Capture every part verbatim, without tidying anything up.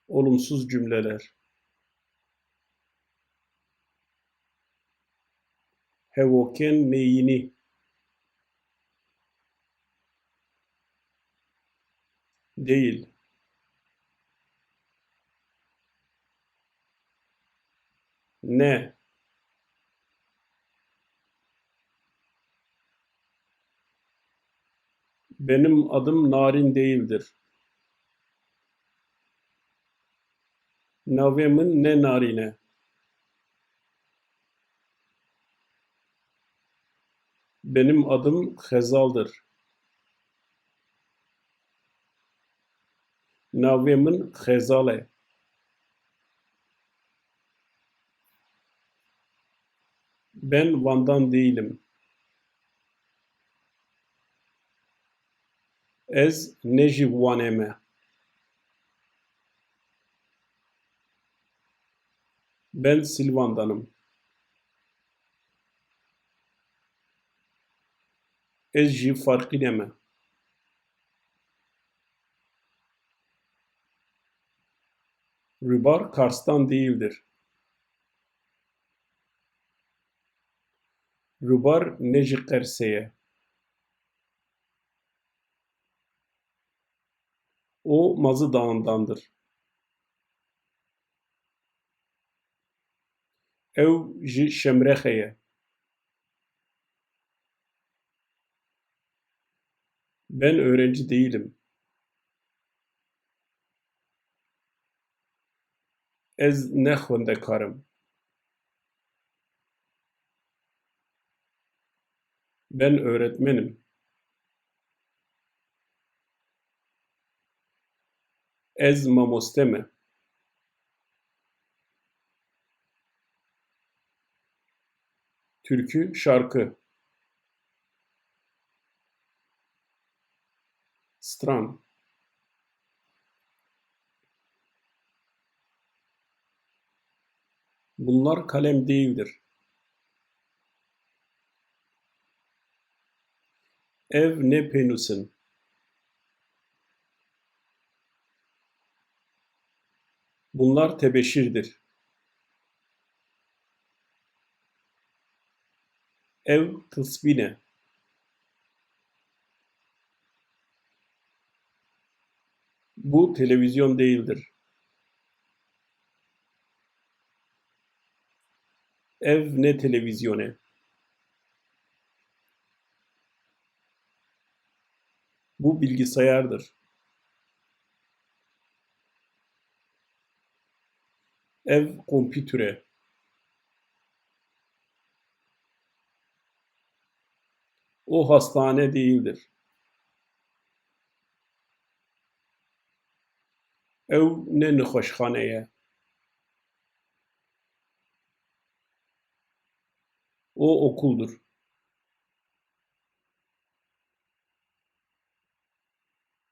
Olumsuz cümleler. Hevokên neyînî. Değil. Ne. Benim adım Narin değildir. Navê min ne Narîn e. Benim adım Xezal'dır. Navê min Xezal e. Ben Van'dan değilim. Ez ne ji Wanê me. Ben Silvan'danım. Ez ji Farqînê me. Rubar Kars'tan değildir. Rubar ne ji Qersê ye. O Mazı Dağı'ndandır. Ew ji Şemrexê ye. Ben öğrenci değilim. Ez ne xwendekar im. Ben öğretmenim. Ez mamoste me. Türkü, şarkı. Stran. Bunlar kalem değildir. Ev ne pênûs in. Bunlar tebeşirdir. Ew tilspîn e. Bu televizyon değildir. Ev ne televizyon e. Bu bilgisayardır. Ev kompütür e. O hastane değildir. Ew ne nexweşxane ye. O okuldur.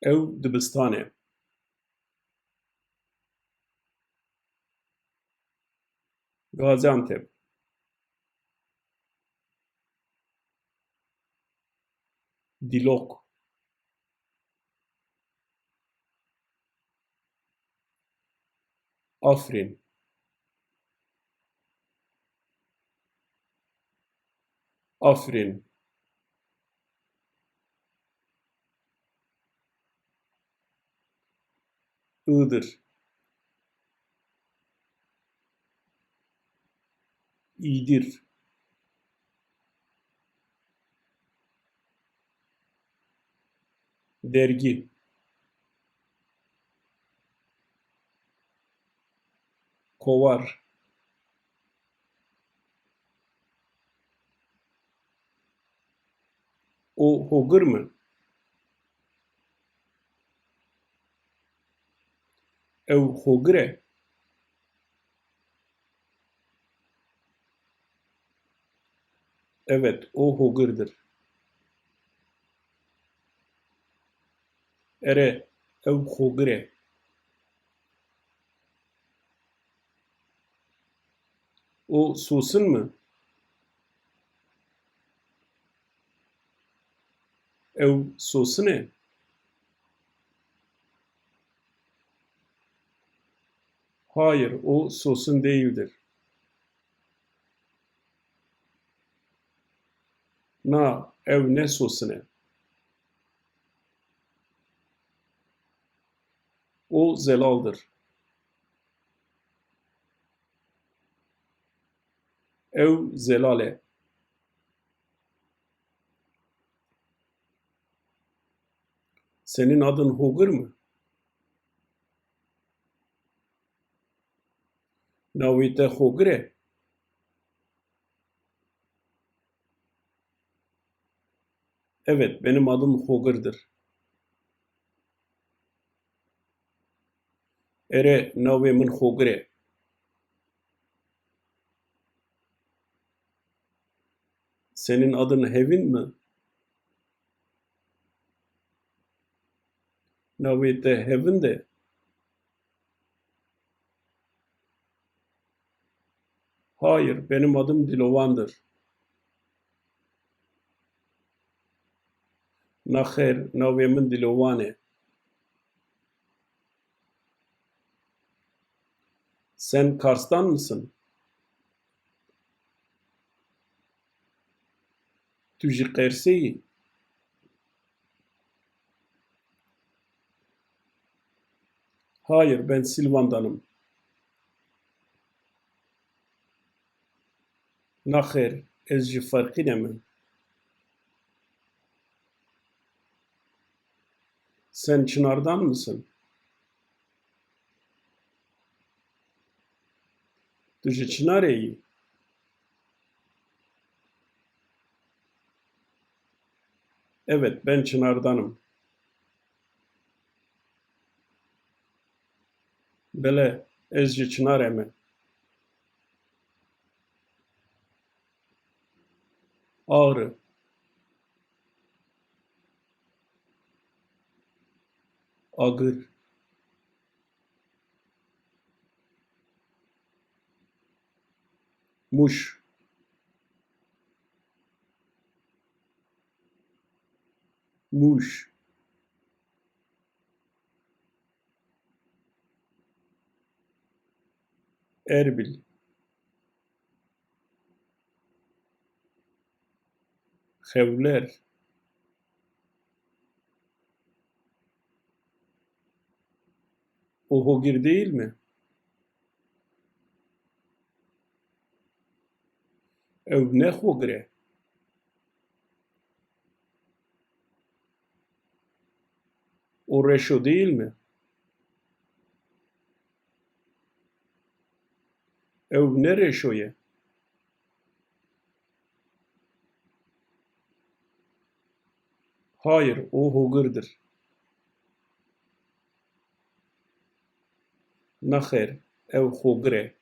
Ew dibistan e. Gaziantep. Dîlok. Afrin. Afrin. Iğdır. İdir. Dergi. Kovar. O hogir mi? Ew hogir e? Evet, o hogirdir. Ere, ew hogir e. O sosin mi? Ew sosin e? Hayır, o sosun değildir. Na, ew ne sosun e. O zelaldir. Ew zelal e. Senin adın Hogir mi? Navê te Xogir e? Evet, benim adım Xogir'dir. Erê, navê min Xogir e. Senin adın Hevin mi? Navê te Hevind e? Hayır, benim adım Dilovan'dır. Naxêr, navê min Dilovan e. Sen Kars'tan mısın? Tu ji Qersê yî? Hayır, ben Silvan'danım. Naxêr, ez ji Ferqîne me. Sen Çınar'dan mısın? Tu ji Çınarê yî? Evet, ben Çınar'danım. Bele, ez ji Çınarê me. Ağrı. Agir. Muş. Muş. Erbil. Xewler. O Hogir değil mi? Ew ne Xogir e? O Reşo değil mi? Ew ne Reşo ye? Hayır, o Hogir'dir. Naxêr, ew Xogir e.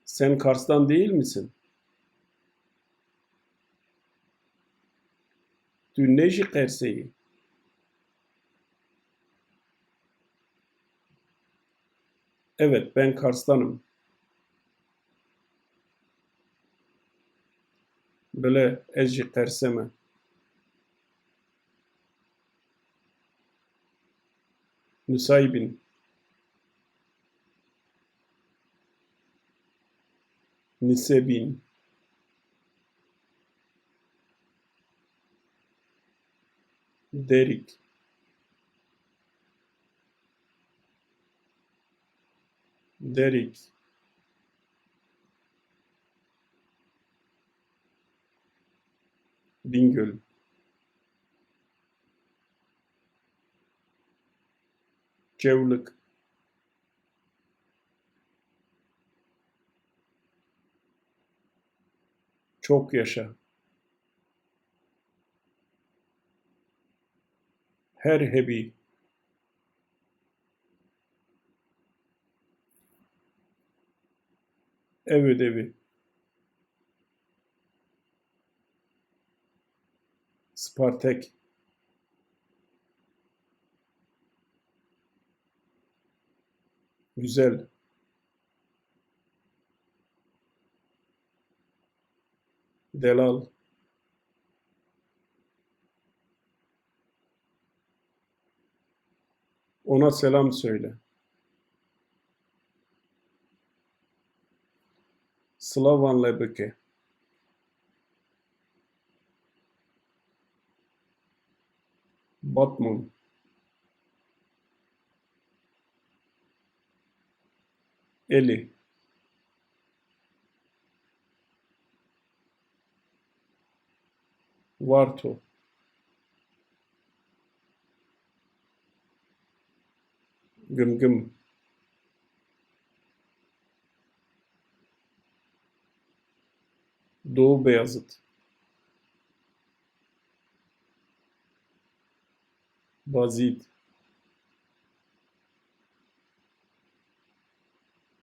Sen Kars'tan değil misin? Tu ne ji Qersê yî? Evet, ben Kars'tanım. Bele, ez jî Qersê me. Nusaybin. Nisebîn. Derik. Derik. Bingöl. Çewlik. Çok yaşa. Her hebî. Ew ê devê. Spartek. Güzel. Delal. Ona selam söyle. Silavan lê bike. Batman. Eli. Varto. Gimgim. Doğu Beyazıt. Bazîd.